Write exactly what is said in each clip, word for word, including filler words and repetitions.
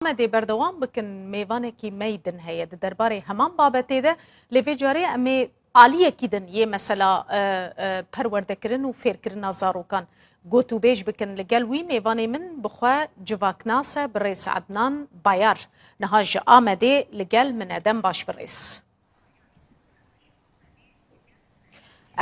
Amedê berdewam bikin, mêvanekî me yî din heye di derbarê heman babetê de. Lê vê carê em ê aliyekî din yê mesela, e, e, perwerdekirin û fêrkirina zarokan gotûbêj bikin. Li gel wî mêvanê min bi xwe civaknas e, birêz Ednan Bayar. Niha ji Amedê li gel min e. Dem baş birêz.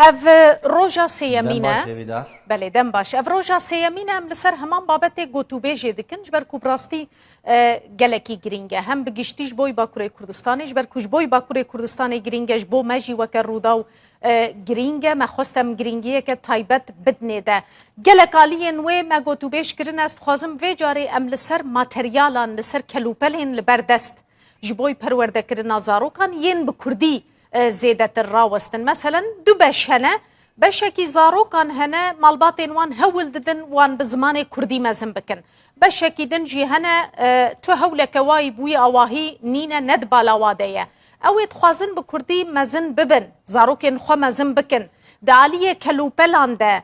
Ev roja sêyemîn e. Dem baş Hêvîdar. Belê, dem baş. Ev roja sêyemîn e, em li ser heman babetê gotûbêjê dikin, ji ber ku bi rastî, e, gelekî girîng e. Hem bi giştî ji bo Bakurê Kurdistanê, ji ber ku ji bo Bakurê Kurdistanê girîng e, ji bo me jî weke Rûdaw, e, girîng e. Me xwest em girîngiyeke taybet bidinê de. Gelek aliyên wê me gotûbêj kirin, ez dixwazim vê carê em li ser materyalan, li ser kelûpelên li ber dest ji bo perwerdekirina zarokan yên bi kurdî, e, zêdetir rawestin. Meselen, du beş hene, beşekî zarokan hene, malbatên wan hewl didin wan bi zimanê kurdî mezin bikin. Beşekî din jî hene, e, tu hewleke wayî bi wî awahî nîne, ne di bala wa de ye. Ew ê dixwazin bi kurdî mezin bibin, zarokên xwe mezin bikin. Di aliyê kelûpelan de,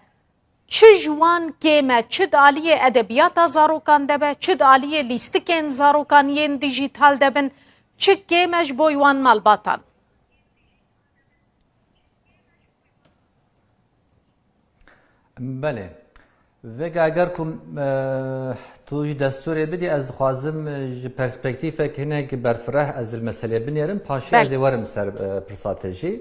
çi ji wan kêm e, çi di aliyê edebiyata zarokan de be, çi di aliyê lîstikên zarokan yên dijîtal de bin, çi kêm e ji bo wan malbatan? Belê. Vêga eger ku, e, tu jî destûrê bidî, ez dixwazim, e, ji perspektîfek hinek berfireh ez li meselê binêrim, paşê Belê. ez ê werim ser, e, pirsa te jî.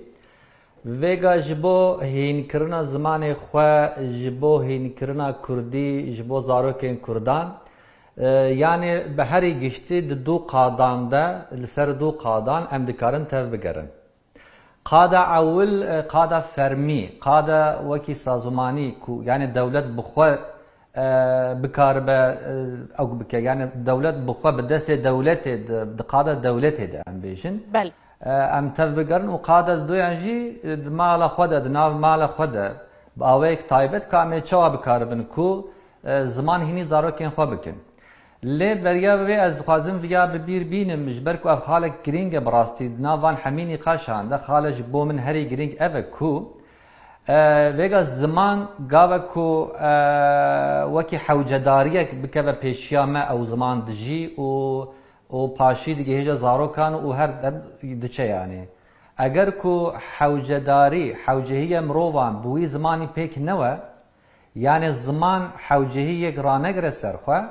Vêga ji bo hînkirina zimanê xwe, ji bo hînkirina kurdî, ji bo zarokên kurdan, e, yanê bi herî giştî di du qadan de, li ser du qadan em dikarin tevbigerin. Qada ewil, e, qada fermî, qada wekî sazûmanî ku, yanê dewlet bi xwe e, bikaribe, e, ew bike. Yani dewlet bi xwe, bi destê dewletê, di, di qada dewletê de em bêjin. Belê. E, em tev bigerin û qada di doyan jî, e, di mala xwe de, di nav mala xwe de, bi awayek taybet ka em ê çawa bikaribin ku, e, ziman hînî zarokên xwe bikin. Lê beriya vê ez dixwazim viya bi bîr bînim, ji ber ku ev xalek girîng e bi rastî, di nav van hemî nîqaşan de xale ji bo min herî girîng ev e ku, E, vêga ziman gave ku, e, wekî hewcedariyek bikeve pêşiya me, ew ziman dijî û, û paşî digihêje zarokan û her dem diçe yanî. Eger ku hewcedarî, hewcehiye mirovan bi wî zimanî pêk newe, yanî ziman hewcehiyek ranegire ser xwe,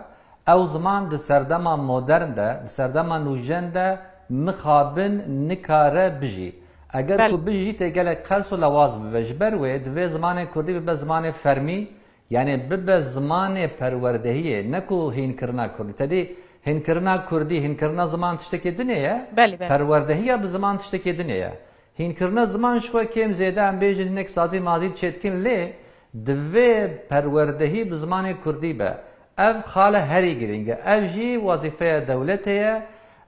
ew ziman di serdema modern de, di serdema nûjen de mixabin nikare bijî. Eger Belê. ku bijî tê gelek qers û lewaz bibe. Ji ber wê divê zimanê kurdî bibe zimanê fermî, yanî bibe zimanê perwerdehiyê, ne ku hînkirina kurdî. Tedî hînkirina kurdî, hînkirina ziman tiştekê dinê ye, Belê, belê. perwerdehiya bi ziman tiştekê dinê ye. Hînkirina ziman ji xwe kêm zêde em bêjin hinek sazî mazî çêdikin, lê divê perwerdehî bi zimanê kurdî be. Ev xale herî girîng e. Ev jî wezîfeya dewletê ye.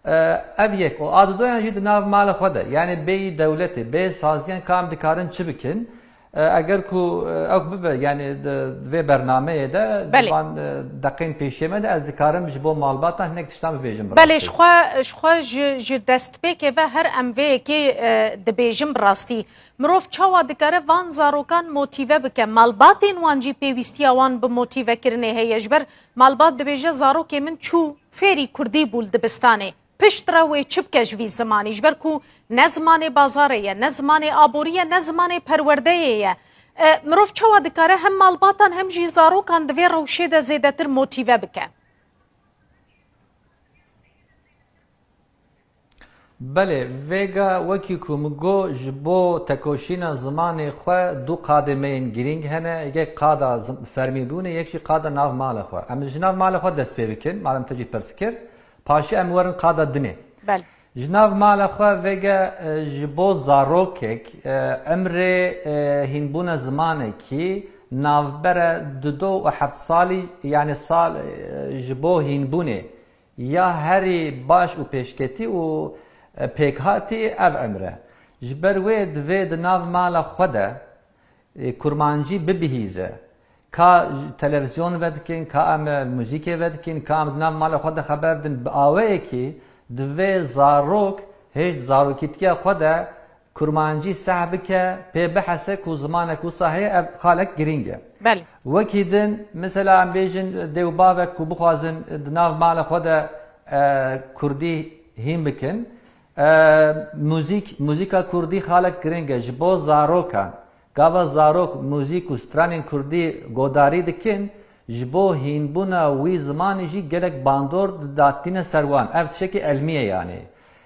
E, ev yek û a didoyan jî di nav mala xwe de. Yanî bêyî dewletê, bê saziyan ka em dikarin çi bikin? E, eger ku, e, ew bibe, yanî di, di vê bernameyê de, Belê. di van, e, deqên pêşiya me de ez dikarim ji bo malbatan hinek tiştan bibêjim bi Belê, rastî. ji xwe, ji xwe ji, ji destpêkê ve her em vê yekê, e, dibêjin bi rastî. Mirov çawa dikare van zarokan motîve bike? Malbatên wan jî pêwîstiya wan bi motîvekirinê heye. Ji ber malbat dibêje, zarokê min çû fêrî kurdî bû li dibistanê. Piştre wê çi bike ji vî zimanî? Ji ber ku ne zimanê bazarê ye, ne zimanê aborî ye, ne zimanê perwerdeyê ye. E, mirov çawa dikare hem malbatan hem jî zarokan di vê rewşê de zêdetir motîve bike? Belê, vêga wekî ku min got, ji bo tekoşîna zimanê xwe du qadê me yên girîng hene. Yek qada zim-, fermîbûnê, yek jî qada nav mala xwe. Em ji nav mala xwe dest pê bikin, madem te jî pirs kir. Paşê em werin qada dinê. Belê. Ji nav mala xwe vêge, e, ji bo zarokek, e, emrê, e, hînbûna zimanekî navbere dudo û heft salî, yanî sal, e, ji bo hînbûnê ya herî baş û pêşketî û, e, pêkhatî ev emr e. Ji ber wê divê di nav mala xwe de, e, kurmancî bibihîze. Ka ji televîzyon vedikin, ka em muzîkê vedikin, ka em di nav mala xwe de xeber din, bi aweyekî divê zarok hêj di zarokîtiya xwe de kurmancî seh bike, pê bihese ku zimanek wisa heye, ev xalek girîng e. Belê. Wekî din, mesela em bêjin dê û bavek ku bixwazin di nav mala xwe de e, kurdî hîn bikin. E, muzîk, muzîka kurdî xalek giring e ji bo zarokan. Gava zarok muzîk û stranên kurdî godarî dikin, ji bo hînbûna wî zimanî jî gelek bandor didatîne ser wan. Ev tiştekî elmî ye yanî.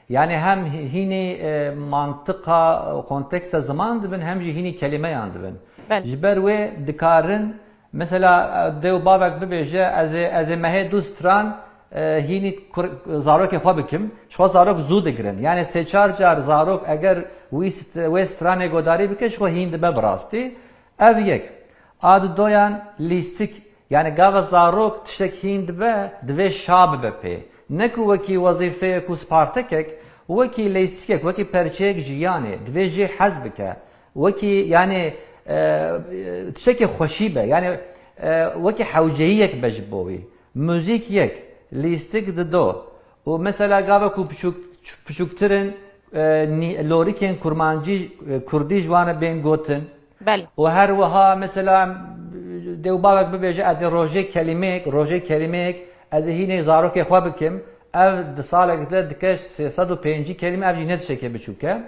Yanî hem hî-, hînî, e, mantiqa, konteksta ziman dibin, hem jî hînî kelîmeyan dibin. Belê. Ji ber wê dikarin, mesela, e, dê û bavek bibêje, ez ê, ez ê mehê du stran, e, hînî kur-, zarokê xwe bikim. Ji xwe zarok zû digirin. Yanî sê çar car zarok eger wî st-, wê stranê godarî bike, ji xwe hîn dibe bi rastî. Ev yek. A di doyan lîstik. Yanî gava zarok tiştek hîn dibe, divê şa bibe pê. Ne ku wekî wezîfeyek û spartekek, wekî lîstikek, wekî perçeyek jiyanê, divê jê hez bike. Wekî, yanî, e, tiştekê xweşî be, yanî, e, wekî hewceyiyek be ji bo wî. Muzîk yek, lîstik dido. Û mesela gava ku piçûk-, piçûktir in, e, nî-, lorikên kurmancî, e, kurdî ji wan re bên gotin. Belê. Û her wiha mesela, dê û bavek bibêje, ez ê rojê kelîmeyek, rojê kelîmeyek, ez ê hînê zarokê xwe bikim. Ev di salek de dike sê sed û pêncî kelîme, ev jî ne tiştekê biçûk e.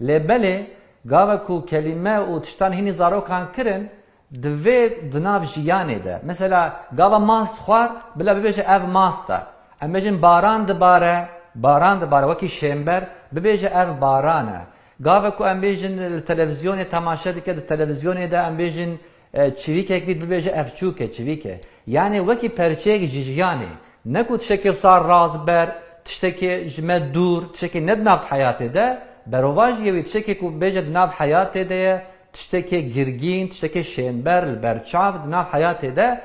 Lê belê, gava ku kelîme û tiştan hînî zarokan kirin, divê di nav jiyanê de. Mesela, gava mast xwar, bila bibêje ev mast e. Em bêjin baran dibare, baran dibare, wekî şênber, bibêje ev baran e. Gava ku em bêjin li televîzyonê temaşe dike, di televîzyonê de em bêjin, e, çivîkek dît, bibêje ev çûk e, çivîk e. Yanî wekî perçeyek ji jiyanê. Ne ku tiştekê wisa razber, tiştekê ji me dûr, tiştekê ne di nav heyatê de, berovajiyê wî tiştekê ku bêje di nav heyatê de ye, tiştekê girgîn, tiştekê şênber, li ber çav, di nav heyatê de,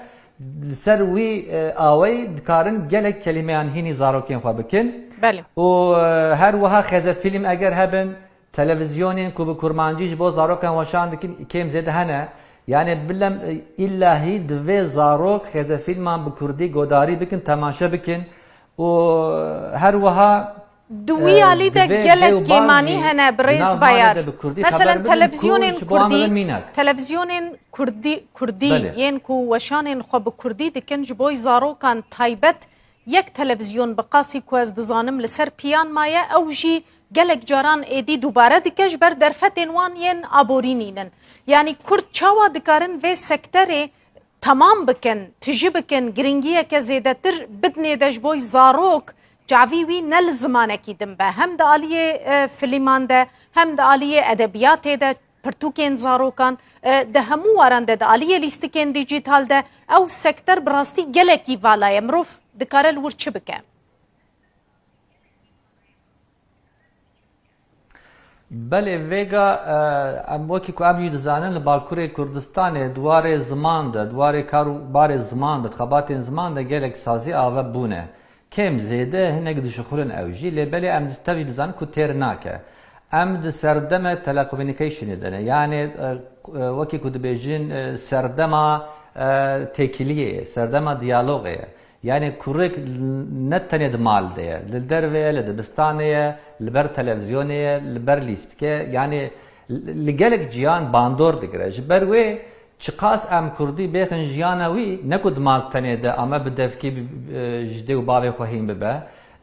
li ser wî, e, aweyî dikarin gelek kelîmeyan hînî zarokên xwe bikin. Belê. Û, e, her wiha xezefîlm eger hebin, televîzyonên ku bi kurmancî ji bo zarokan weşan dikin, kêm zêde hene. Yanî bilem, e, îllahî divê zarok xezefîlman bi kurdî godarî bikin, temaşe bikin. Û her wiha, Di wî e, alî de divê gelek vê û bav kêmanî jî hene, di birêz nav malê Bayar. De bi kurdî Meselen, xeber bidin ku televîzyonên ji bo wan kurdî, bibe mînak. Televîzyonên kurdî, kurdî Belê. Yên ku weşanên xwe bi kurdî dikin, ji bo zarokan taybet yek televîzyon bi qasî ku ez dizanim li ser piyan maye, ew jî gelek caran êdî dubare dike ji ber derfetên wan yên aborî nînin. Yanî kurd çawa dikarin vê sekterê temam bikin, tijî bikin, giringiyeke zêdetir bidinê de ji bo zarok, çavî wî ne li zimanekî din be. Hem di aliyê, e, filîman de, hem di aliyê edebiyatê de, pirtûkên zarokan, e, di hemû waran de, di aliyê lîstikên dîjîtal de ew sekter bi rastî gelekî vala ye. Mirov dikare li wir çi bike? Belê, vêga, e, em wekî ku em jî dizanin, li Bakurê Kurdistanê di warê ziman de, di warê kar û barê ziman de, di xebatên ziman de gelek sazî ave bûne. Kêm zêde hinek dişuxulin ew jî, lê belê em tev jî dizanin ku têr nake. Em di serdeme telecommunicationê de ne. Yanî, e, e, wekî ku dibêjin, e, serdema, e, têkiliyê ye, serdema diyalogê ye. Yanî kurik ne tenê di mal de ye. Li derve ye, li dibistanê ye, li ber televîzyonê ye, li ber lîstikê. Yanî li gelek ciyan bandor digire. Ji ber wê çiqas em kurdî bêxin jiyana wî, ne ku di mal tenê de, ama bi devkî bi, e, ji dê û bavê xwe hîn bibe.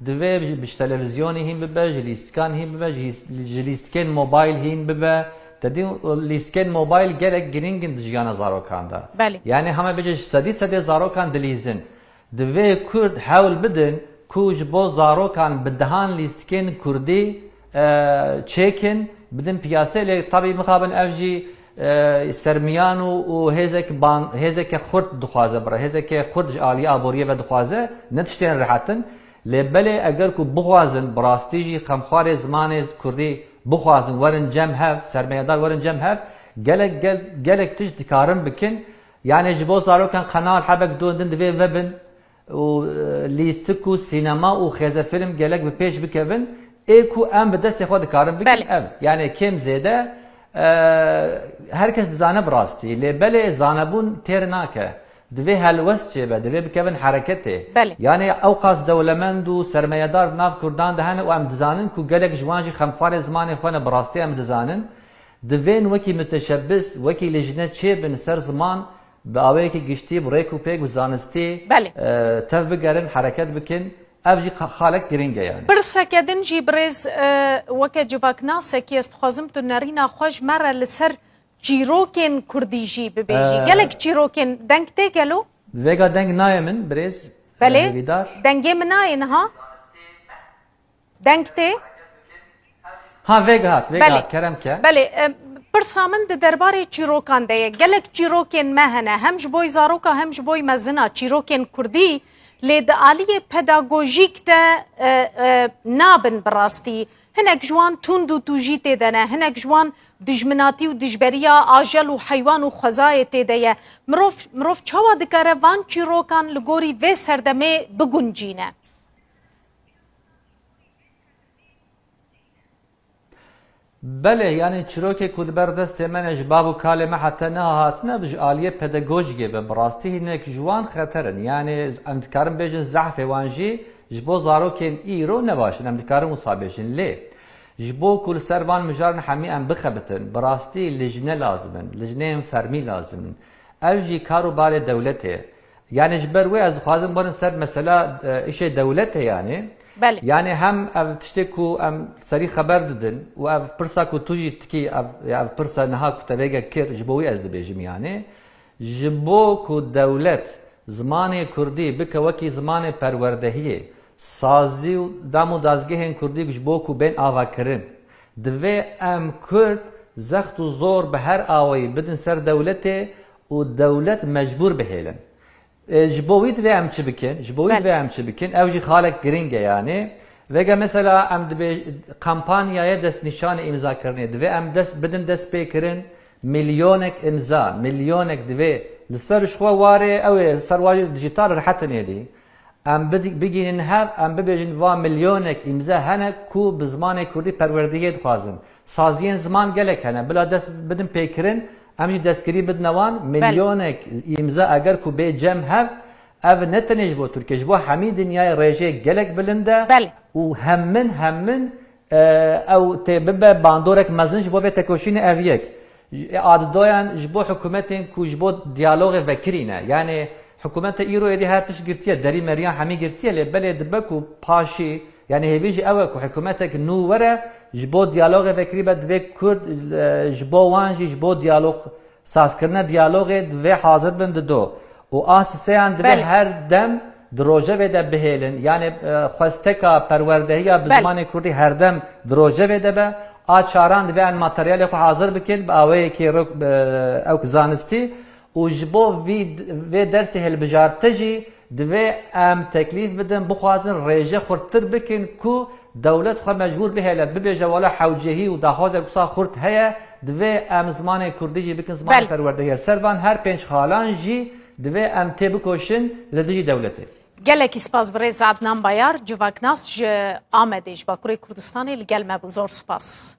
Divê ji, bi ji televîzyonê hîn bibe, ji lîstikan hîn bibe, ji hîs-, ji lîstikên mobayl hîn bibe. Te dî lîstikên mobayl gelek girîng in di jiyana zarokan de. Belê. Yanî hema bêje ji sedî sedê zarokan dilîzin. Divê Kurd hewl bidin ku ji bo zarokan bi dehan lîstikên Kurdî, e, çêkin, bidin piyasê, lê tabî mixabin ev jî, e, sermiyan û, û hêzek ban-, hêzeke xurt dixwaze bira, hêzeke xurt ji aliyê aboriyê ve dixwaze, ne tiştên rehet in. Lê belê eger ku bixwazin, bi rastî jî xemxwarê zimanê Kurdî bixwazin, werin cem hev, sermayedar werin cem hev, gelek, gel-, gelek tişt dikarin bikin. Yanî ji bo zarokan qenal hebek du din divê vebin û, e, lîstik û sînema û xêzefîlm gelek bi pêş bikevin, ê ku em bi destê xwe dikarin bikin Belê. Ev. Yanî kêm zêde, e, her kes dizane bi rastî. Lê belê zanebûn têr nake. Divê helwest çêbe, divê bikevin hereketê. Belê. Yanî ewqas dewlemend û sermayedar di nav Kurdan de hene û em dizanin ku gelek ji wan jî xemxwarê zimanê xwe ne, bi rastî em dizanin. Divên wekî miteşebbis, wekî lijne çêbin ser ziman, bi awayekî giştî, bi rêk û pêk, bi zanistî, Belê. E, tev bigerin, hereket bikin. Ev jî xa-, xalek giring e yani. Pirseke din jî birêz, e, weke civaknasekî ez dixwazim tu nerîna xwe ji me re li ser çîrokên kurdî jî bibêjî. E, Gelek çîrokên deng tê gelo? Vêga deng nayê min birêz, Belê. e, Hêvîdar. Dengê min nayê niha? Deng tê? Ha, vêga hat, vêga Belê. hat, kerem ke. Belê, e, pirsa min di derbarê çîrokan de ye. Gelek çîrokên me hene. Hem ji boy zaroka hem ji boy mezina çîrokên kurdî. Lê di aliyê pedagojîk de, e, e, nabin bi rastî. Hinek ji wan tund û tûjî tê de ne. Hinek ji wan dijminatî û dijberiya ajel û heywan û xwezayê tê de ye. Mirov, mirov çawa dikare van çîrokan li gorî vê serdemê biguncîne? Belê, yani çîrokê ku di ber destê me ne, ji bav û kalê me heta niha hatine, ji aliyê pedagojiyê ve bi rastî hinek ji wan xeter in. Yani em dikarin bêjin zehfê wan jî ji bo zarokên îro ne baş in. Em dikarin wisa bêjin. Lê ji bo ku li ser van mijaran hemî em bixebitin, bi rastî lijne lazim in, lijneyên fermî lazim in. Ev jî kar û barê dewletê ye. Yani ji ber wê ez dixwazim werin ser mesela, e, îşê dewletê yani. Belê. Yani hem ev tiştê ku em serî xeber didin û ev pirsa ku tu jî tikî ev, ev pirsa niha ku te vêge kir, ji bo wî ez dibêjim yani. Ji bo ku dewlet zimanê kurdî bike wekî zimanê perwerdehiyê, sazî û dam û dazgehên kurdî ji bo ku bên avakirin, divê em kurd zext û zor bi her awayî bidin ser dewletê û dewlet mecbûr bihêlin. E, ji bo wî divê em çi bikin? Ji bo wî Belê. divê em çi bikin? Ew jî xalek giring e yani. Vêga mesela em dibê kampanyaya destnîşanê îmzakirinê. Divê em dest bidin destpêkirin milyonek îmza, milyonek divê li ser ji xwe warê, ew ê li ser warê dijital rehet in êdî. Em bidi-, bigihînin hev, em bibêjin va milyonek îmze hene ku bi zimanê kurdî perwerdehiyê dixwazin. Saziyên ziman gelek hene. Bila dest bidin pêkirin, em jî destgirî bidine wan. Belê. Milyonek îmze eger ku bê cem hev, ev ne tenê ji bo Tirkiye, ji bo hemî dinyayê rêjê gelek bilind e. Belê. Û hemin, hemin, e, ew tê bibe bandorek mezin ji bo vê tekoşînê ev yek. E, a didoyan ji bo hikûmetên ku ji bo diyalogê vekirî ne. Yani hikûmeta îro êdî her tişt girtiye, derî meriyan hemî girtiye, lê belê dibe ku paşî, yani hêvî jî ew e ku hikûmetek nû were, ji bo diyalogê vekirî be, divê Kurd, e, ji bo wan jî, ji bo diyalog, sazkirina diyalogê divê hazir bin dido. Û a siseyan divê Belê. her dem di rojevê de bihêlin. Yani, e, xwesteka perwerdehiya bi Belê. zimanê kurdî her dem di rojevê de be. A çaran divê em materyalê xwe hazir bikin, bi awayekî rok-, e, ewk zanistî. Û ji bo vî, vê dersê hilbijartî jî divê em teklîf bidin, bixwazin rêje xurttir bikin ku dewlet xwe mecbûr bihêle, bibêje wela hewcehî û daxwazek wisa xurt heye, divê em zimanê kurdî jî bikin zimanê Belê. perwerdehiyê. Ser van her pênc xalan jî divê em têbikoşin li dijî dewletê. Gelekî spas birêz Adnan Bayar, civaknas ji Amedê, ji Bakurê Kurdistanê li gel me bû. Zor spas.